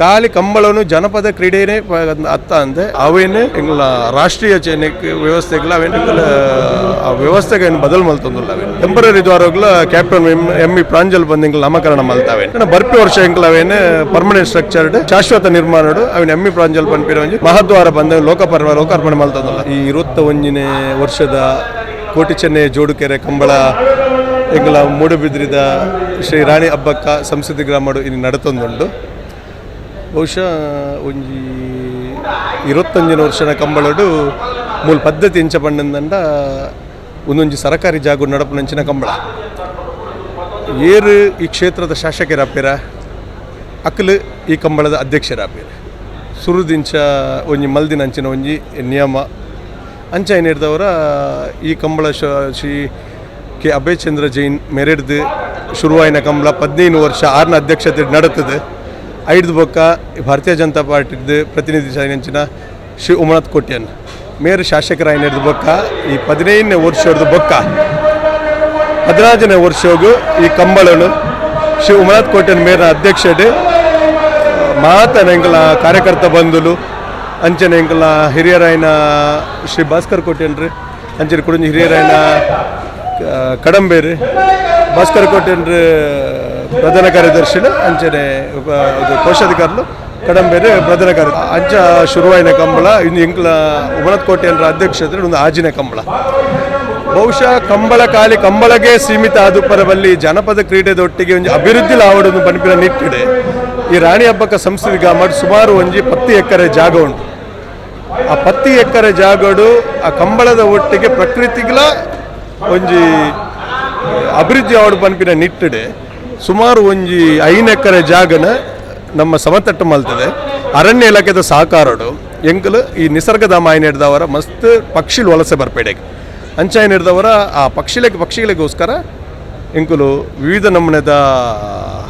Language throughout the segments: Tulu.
ಖಾಲಿ ಕಂಬಳನು ಜನಪದ ಕ್ರೀಡೆನೇ ಅತ್ತ ಅಂದೆ ಅವೇನು ಎಂಗ್ಲ ರಾಷ್ಟ್ರೀಯ ಚೇನಕ್ ವ್ಯವಸ್ಥೆಗಳ ಅವೇನು ಆ ವ್ಯವಸ್ಥೆಗೆ ಏನು ಬದಲು ಮಲ್ತೊಂದುಲ್ಲ. ಅವೇನು ಟೆಂಪರರಿ ದ್ವಾರಗ್ಲ captain M M E Pranjal ಬಂದು ಎಂಗ್ಲ ನಾಮಕರಣ ಮಲ್ತಾವೆ. ಬರ್ಪಿ ವರ್ಷ ಎಂಗ್ಲ ಅವೇನು ಪರ್ಮನೆಂಟ್ ಸ್ಟ್ರಕ್ಚರ್ಡ್ ಶಾಶ್ವತ ನಿರ್ಮಾಣಡು ಅವೇನು ಎಂ ಇ ಪ್ರಾಂಜಲ್ ಪನ್ಪಿನ ಒಂಜಿ ಮಹದ್ವಾರ ಬಂದ ಲೋಕಪರ್ವ ಲೋಕಾರ್ಪಣೆ ಮಲ್ತೊಂದುಲ್ಲ. ಈ 21ನೇ ವರ್ಷದ ಕೋಟಿ ಚೆನ್ನೈ ಜೋಡುಕೆರೆ ಕಂಬಳ ಎಂಗ್ಲ ಮೂಡುಬಿದ್ರಿದ ಶ್ರೀ ರಾಣಿ ಅಬ್ಬಕ್ಕ ಸಂಸ್ಕೃತಿ ಗ್ರಾಮಡು ಇನ್ನು ನಡತೊಂದುಂಡು. ಬಹುಶಃ ಒಂಜಿ 25ನೇ ವರ್ಷದ ಕಂಬಳಡು ಮೂಲ ಪದ್ಧತಿ ಇಂಚ ಪಂಡಂದಂಡ ಒಂದೊಂಜಿ ಸರಕಾರಿ ಜಾಗು ನಡಪುನಂಚಿನ ಕಂಬಳ. ಏರು ಈ ಕ್ಷೇತ್ರದ ಶಾಸಕರಾಪೇರ, ಅಕ್ಲು ಈ ಕಂಬಳದ ಅಧ್ಯಕ್ಷರಾಪೇರ. ಸುರುದಿಂಚ ಒಂಜಿ ಮಲ್ದಿನಂಚಿನ ಒಂಜಿ ನಿಯಮ. ಅಂಚ ಏನಿರ್ದವರ ಈ ಕಂಬಳ ಶ್ರೀ ಕೆ ಅಭಯಚಂದ್ರ ಜೈನ್ ಮೆರೆಡ್ದು ಶುರುವಾಯಿನ ಕಂಬಳ 15 ವರ್ಷ ಆರ್ನ ಅಧ್ಯಕ್ಷತೆ ನಡತದೆ. ಐದು ಬೊಕ್ಕ ಭಾರತೀಯ ಜನತಾ ಪಾರ್ಟಿದ್ದು ಪ್ರತಿನಿಧಿ ಅಂಚಿನ ಶ್ರೀ ಉಮನಾಥ್ ಕೋಟ್ಯನ್ ಮೇರು ಶಾಸಕರಾಯಿನ ಬೊಕ್ಕ ಈ 15ನೇ ವರ್ಷದ ಬೊಕ್ಕ 14ನೇ ವರ್ಷಗೂ ಈ ಕಂಬಳನು ಶ್ರೀ ಉಮನಾಥ್ ಕೋಟ್ಯನ್ ಮೇರಿನ ಅಧ್ಯಕ್ಷತೆ ಮಾತನ ಎಂಕಲ ಕಾರ್ಯಕರ್ತ ಬಂಧುಲು, ಅಂಚನೆ ಎಂಕಲ ಹಿರಿಯರಾಯನ ಶ್ರೀ ಭಾಸ್ಕರ್ ಕೋಟ್ಯನ್ರು, ಅಂಚನೆ ಕುಡಿಂಜಿ ಹಿರಿಯರಾಯನ ಕಡಂಬೇರು ಭಾಸ್ಕರ್ ಕೋಟ್ಯನ್ರು ಪ್ರಧಾನ ಕಾರ್ಯದರ್ಶಿಲು, ಅಂಚನೆ ಇದು ಕೋಶಾಧಿಕಾರಿಲು ಕಡಂಬೇರು ಪ್ರಧಾನ ಕಾರ್ಯ. ಅಂಚ ಶುರುವಾಯಿನ ಕಂಬಳ ಇನ್ನು ಎಂಕಲ ಉಮನಾಥ್ ಕೋಟ್ಯನ್ರ ಅಧ್ಯಕ್ಷತೆ ಒಂದು ಆಜಿನ ಕಂಬಳ. ಬಹುಶಃ ಕಂಬಳ ಖಾಲಿ ಕಂಬಳಗೆ ಸೀಮಿತ ಆದುಪ್ಪರ ಬಲ್ಲಿ, ಜನಪದ ಕ್ರೀಡೆದೊಟ್ಟಿಗೆ ಒಂಜಿ ಅಭಿವೃದ್ಧಿ ಲಾವಡೊಂದು ಪನ್ಪಿನ ನಿಟ್ಟಿಡೆ ಈ ರಾಣಿ ಹಬ್ಬಕ್ಕ ಸಂಸ್ಕೃತಿ ಗ್ರಾಮ ಸುಮಾರು ಒಂಜಿ 10 ಎಕರೆ ಜಾಗ ಉಂಟು. ಆ 10 ಎಕರೆ ಜಾಗಡು ಆ ಕಂಬಳದ ಒಟ್ಟಿಗೆ ಪ್ರಕೃತಿಗಳ ಒಂಜಿ ಅಭಿವೃದ್ಧಿ ಆವಡು ಪನ್ಪಿನ ನಿಟ್ಟಿಡೆ ಸುಮಾರು ಒಂಜಿ 5 ಎಕರೆ ಜಾಗನ ನಮ್ಮ ಸಮತಟ್ಟು ಮಲ್ತದೆ. ಅರಣ್ಯ ಇಲಾಖೆದ ಸಹಕಾರಡು ಎಂಕಲು ಈ ನಿಸರ್ಗಧಾಮ ಹಿಡ್ದವರ ಮಸ್ತ್ ಪಕ್ಷಿಲು ವಲಸೆ ಬರ್ಪೇಡೆಗೆ ಅಂಚ ಹಿಡ್ದವರ ಆ ಪಕ್ಷಿಗಳಿಗೆ ಪಕ್ಷಿಗಳಿಗೋಸ್ಕರ ಎಂಕುಲು ವಿವಿಧ ನಮೂನೆದ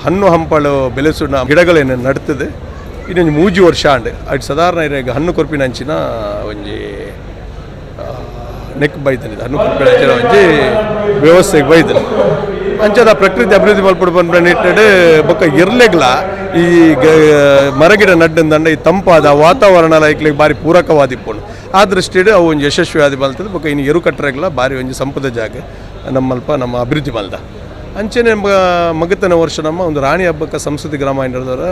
ಹಣ್ಣು ಹಂಪಲು ಬೆಳೆಸುನ ಗಿಡಗಳೇನು ನಡ್ತದೆ. ಇನ್ನೊಂದು 3 ವರ್ಷ ಆಂಡ್ ಅಟ್ ಸಾಧಾರಣ ಇರೆಗ್ ಹಣ್ಣು ಕೊರ್ಪಿನ ಅಂಚಿನ ಒಂಜಿ ನೆಕ್ ಬೈದನಿದೆ. ಹಣ್ಣು ಕೊರ್ಪಿನ ಅಂಚಿನ ಒಂಜಿ ವ್ಯವಸ್ಥೆಗೆ ಬೈದನೆ. ಅಂಚದ ಪ್ರಕೃತಿ ಅಭಿವೃದ್ಧಿ ಮಲ್ಪಡು ಪನ್ಪಿನ ನಿಟ್ಟೆಡ್ ಬೊಕ್ಕ ಇರ್ಲೆಗ್ಲ ಈ ಮರಗಿಡ ನಡ್ಡಂದಂಡ ಈ ತಂಪಾದ ವಾತಾವರಣ ಲೈಕ್ಲಿಗೆ ಬಾರಿ ಪೂರಕವಾದಿಪ್ಪುಂಡು. ಆ ದೃಷ್ಟಿಡ್ ಅವು ಒಂಜಿ ಯಶಸ್ವಿ ಆದಿ ಮಲ್ತದೆ. ಬೊಕ್ಕ ಇನ್ನು ಎರು ಕಟ್ಟರೆಗ್ಲ ಬಾರಿ ಒಂಜಿ ಸಂಪದ ಜಾಗ ನಮ್ಮಲ್ಪ ನಮ್ಮ ಅಭಿವೃದ್ಧಿ ಮಲ್ದ. ಅಂಚನೆ ಮಗತನ ವರ್ಷ ನಮ್ಮ ಒಂದು ರಾಣಿ ಹಬ್ಬಕ್ಕ ಸಂಸ್ಕೃತಿ ಗ್ರಾಮ ಹಿಡಿದವರ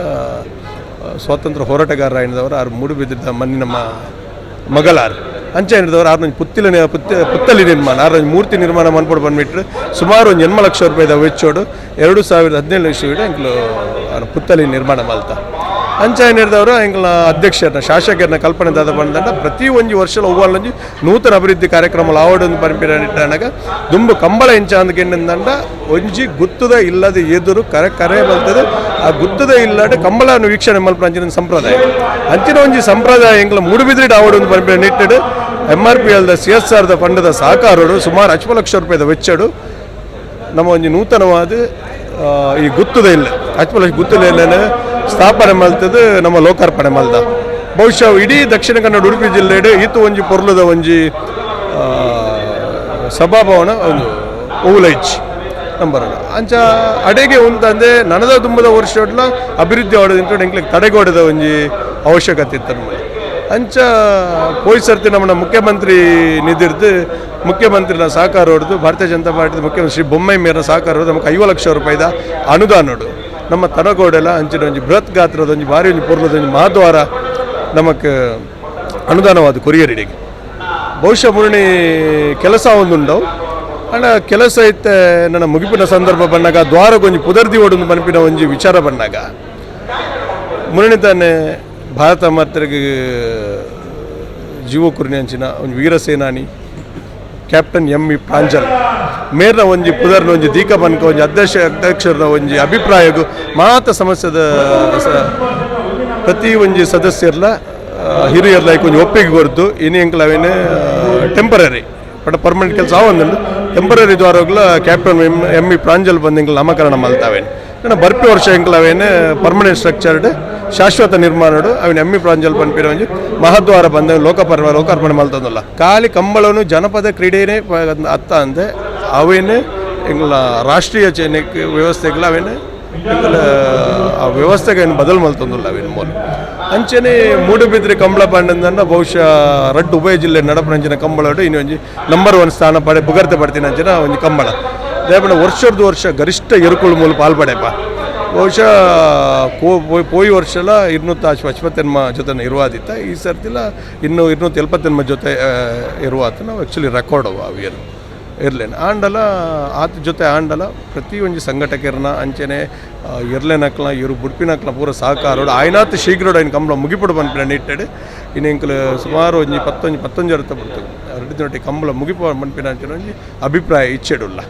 ಸ್ವಾತಂತ್ರ್ಯ ಹೋರಾಟಗಾರರ ಹಿಡಿದವರು ಆರು ಮೂಡುಬಿದ್ರಿದ ಮನ್ನಿ ನಮ್ಮ ಮಗಲಾರ್. ಅಂಚ ಹಿಡಿದವರು ಆರು ಪುತ್ತಿಲ ಪುತ್ತಲಿ ನಿರ್ಮಾಣ, ಆರು ಮೂರ್ತಿ ನಿರ್ಮಾಣ ಮನ್ಪೊಡು ಬಂದ್ಬಿಟ್ರು. ಸುಮಾರು ಒಂದು 80 ಲಕ್ಷ ರೂಪಾಯಿದ ವೆಚ್ಚೋಡು 2017 ಇಸ್ವಿಡ್ ಎಂಕ್ಲು ಆರ್ ಪುತ್ತಲಿ ನಿರ್ಮಾಣ ಮಲ್ತ. ಅಂಚ ಹಿಡಿದವರು ಎಂಕ್ಲ ಅಧ್ಯಕ್ಷರನ್ನ ಶಾಸಕರನ್ನ ಕಲ್ಪನೆ ದಾದ ಬಂದಂಡ ಪ್ರತಿ ಒಂಜಿ ವರ್ಷಲ ಒವ್ವಲ್ಲೊಂಜಿ ನೂತನ ಅಭಿವೃದ್ಧಿ ಕಾರ್ಯಕ್ರಮ ಆವಡೊಂದು ಪನ್ಪಿನ ನಿಟ್ಟಾನಗ ದುಂಬು ಕಂಬಳ ಎಂಚ ಅಂದ್ಕೆಂದಂಡ ಒಂಜಿ ಗುತ್ತದ ಇಲ್ಲದ ಎದುರು ಕರೆ ಕರೆ ಬಲ್ತದೆ. ಆ ಗುತ್ತದ ಇಲ್ಲಡೆ ಕಂಬಳನ್ನು ವೀಕ್ಷಣೆ ಮಲ್ಪುನ ಅಂಚಿನ ಸಂಪ್ರದಾಯ. ಅಂಚಿನ ಒಂಜಿ ಸಂಪ್ರದಾಯ ಎಂಕ್ಲ ಮೂಡುಬಿದ್ರಿ ಆವಡೊಂದು ಪನ್ಪಿನ ನಿಟ್ಟಿಡ್ M R P ಎಲ್ದ C S R the ಫಂಡದ ಸಹಕಾರಡು ಸುಮಾರು 10 ಲಕ್ಷ ರೂಪಾಯಿದ ವೆಚ್ಚಡು ನಮ್ಮ ಒಂಜಿ ನೂತನವಾದ ಈ ಗುತ್ತದ ಇಲ್ಲ 10 ಲಕ್ಷ ಗುತ್ತದ ಇಲ್ಲ ಸ್ಥಾಪನೆ ಮಲ್ತದ್ದು ನಮ್ಮ ಲೋಕಾರ್ಪಣೆ ಮಲ್ದ. ಬಹುಶಃ ಇಡೀ ದಕ್ಷಿಣ ಕನ್ನಡ ಉಡುಪಿ ಜಿಲ್ಲೆಡ್ ಈತು ಒಂಜಿ ಪೊರ್ಲುದ ಒಂಜಿ ಸಭಾಭವನ ಒಂದು ಓಲೈಚ್ ನಂಬರ್. ಅಂಚ ಅಡೆಗೆ ಉಂತಂದೆ ನನದ ತುಂಬದ ವರ್ಷ ಅಭಿವೃದ್ಧಿ ಆಡೋದು ಎಂಕ್ಲೆಗ್ ತಡೆಗೋಡದ ಒಂಜಿ ಅವಶ್ಯಕತೆ ಇತ್ತು ನಮ್ಮಲ್ಲಿ. ಅಂಚ ಪೋಯ್ ಸರ್ತಿ ನಮ್ಮನ್ನ ಮುಖ್ಯಮಂತ್ರಿ ನಿಧಿರ್ದು ಮುಖ್ಯಮಂತ್ರಿನ ಸಹಕಾರ ಹೊಡೆದು ಭಾರತೀಯ ಜನತಾ ಪಾರ್ಟಿದ ಮುಖ್ಯಮಂತ್ರಿ ಶ್ರೀ ಬೊಮ್ಮಾಯಿ ಮೇರಿನ ಸಹಕಾರ ಹೊಡೆದು ನಮಗೆ 50 ಲಕ್ಷ ರೂಪಾಯಿದ ಅನುದಾನಡು ನಮ್ಮ ತನಗೋಡೆಲ್ಲ ಅಂಚಿನ ಒಂಜಿ ಬೃಹತ್ ಗಾತ್ರದ ಒಂಜಿ ಭಾರಿ ಒಂಜಿ ಪೊರ್ಲದ ಒಂಜಿ ಮಹದ್ವಾರ ನಮಕ್ ಅನುದಾನವಾದ ಕೊರಿಯರಿಡಿಗೆ. ಬಹುಶಃ ಮುರಣಿ ಕೆಲಸ ಒಂದುಂಡವು ಅಣ್ಣ. ಕೆಲಸ ಇತ್ತೆ ನನ್ನ ಮುಗಿಪಿನ ಸಂದರ್ಭ ಬಂದಾಗ ದ್ವಾರಗೊಂಜಿ ಪುದರ್ದಿ ಓಡೊಂದು ಪನ್ಪಿನ ಒಂಜಿ ವಿಚಾರ ಬಂದಾಗ ಮುರಣಿ ತಾನೆ ಭಾರತ ಮಾತ್ರೆಗೆ ಜೀವ ಕುರ್ನಿ ಅಂಚಿನ ಒಂಜಿ ವೀರಸೇನಾನಿ captain M E Pranjal ಮೇರ್ನ ಒಂಜಿ ಪುದರ್ನ ಒಂಜಿ ದೀಕ ಬನ್ಕ ಒಂಜಿ ಅಧ್ಯಕ್ಷರ ಒಂಜಿ ಅಭಿಪ್ರಾಯಗು ಮಾತ ಸಮಸ್ಯೆದ ಪ್ರತಿ ಒಂಜಿ ಸದಸ್ಯರ್ಲ ಹಿರಿಯರ್ಲ ಐಕ್ ಒಂಜಿ ಒಪ್ಪಿಗೆ ಕೊರ್ದು ಇನಿ ಎಂಕ್ಲ ಅವೇನು temporary but permanent ಕೆಲಸ ಆವೊಂದುಂಡು. ಟೆಂಪರರಿ ದ್ವಾರಗ್ಲ captain M M E Pranjal ಬಂದು ಎಂಕ್ಲ ನಾಮಕರಣ ಮಲ್ತಾವೇನು. ನನ್ನ ಬರ್ಪಿ ವರ್ಷ ಎಂಕ್ಲ ಅವೇನು ಪರ್ಮನೆಂಟ್ ಸ್ಟ್ರಕ್ಚರ್ಡ್ ಶಾಶ್ವತ ನಿರ್ಮಾಣಡು ಅವಿನ ಎಮ್ ಇ ಪ್ರಾಂಜಲ್ ಪನ್ಪಿನ ಒಂಜಿ ಮಹದ್ವಾರ ಬಂದ ಲೋಕಪರ್ವ ಲೋಕಾರ್ಪಣೆ ಮಲ್ತೊಂದುಲ್ಲ. ಖಾಲಿ ಕಂಬಳನು ಜನಪದ ಕ್ರೀಡೆನೇ ಅತ್ತ ಅಂದೆ ಅವೇನು ಎಂಗ್ಲ ರಾಷ್ಟ್ರೀಯ ಚೇನಕ್ ವ್ಯವಸ್ಥೆಗಳ ಅವೇನು ಎಂಕುಲು ಆ ವ್ಯವಸ್ಥೆಗೆ ಏನು ಬದಲು ಮಲ್ತೊಂದುಲ್ಲ ಅವೇನು ಮೂಲ. ಅಂಚೆನೆ ಮೂಡುಬಿದ್ರೆ ಕಂಬಳ ಪಂಡಂದಂಡ ಬಹುಶಃ ರಡ್ಡ್ ಉಭಯ ಜಿಲ್ಲೆ ನಡಪನಂಚಿನ ಕಂಬಳಡು ಇನ್ನು ಒಂಜಿ ನಂಬರ್ ಒನ್ ಸ್ಥಾನ ಪಡೆ ಪುಗರ್ತೆ ಪಡ್ತಿನ ಅಂಚಿನ ಒಂಜಿ ಕಂಬಳ. ದಾಯೆ ವರ್ಷರ್ದು ವರ್ಷ ಗರಿಷ್ಠ ಎರುಕುಳು ಮೂಲ ಪಾಲ್ಪಡೆಪ. ಬಹುಶಃ ಕೋ ಪೋಯಿ ವರ್ಷಲ 200 ಅಶ್ವತ್ತೆನ್ಮ ಜೊತೆ ಇರುವಾದಿತ್ತ, ಈ ಸರ್ತಿಲ ಇನ್ನು 270 ಜೊತೆ ಇರುವಾತ. ನಾವು ಆ್ಯಕ್ಚುಲಿ ರೆಕಾರ್ಡ್ ಅವು ಅವು ಇರ್ಲೇನು ಆಂಡಲ ಆತ ಜೊತೆ ಆಂಡಲ ಪ್ರತಿ ಒಂಜಿ ಸಂಘಟಕರ್ನ ಅಂಚೆನೆ ಎರ್ಲೆನಕ್ಲ ಇರು ಬುಡ್ಪಿನಕ್ಲ ಪೂರ ಸಹಕಾರ ಆಯ್ನಾತ್ ಶೀಘ್ರಡ್ ಐನ್ ಕಂಬಳ ಮುಗಿಪುಡು ಪನ್ಪಿನ ನಿಟ್ಟೆಡ್. ಇನ್ನು ಎಂಕುಲು ಸುಮಾರು ಒಂಜಿ ಪತ್ತೊಂಜಿ 19 ಅರ್ಥ ಬರ್ತದೆ, ರಡ್ಡು ದಿನೊಟ್ಟಿ ಕಂಬಳ ಮುಗಿಪು ಪನ್ಪಿನ ಅಂಚನೆ ಒಂಜಿ ಅಭಿಪ್ರಾಯ ಇಚ್ಛೆಡುಲ್ಲ.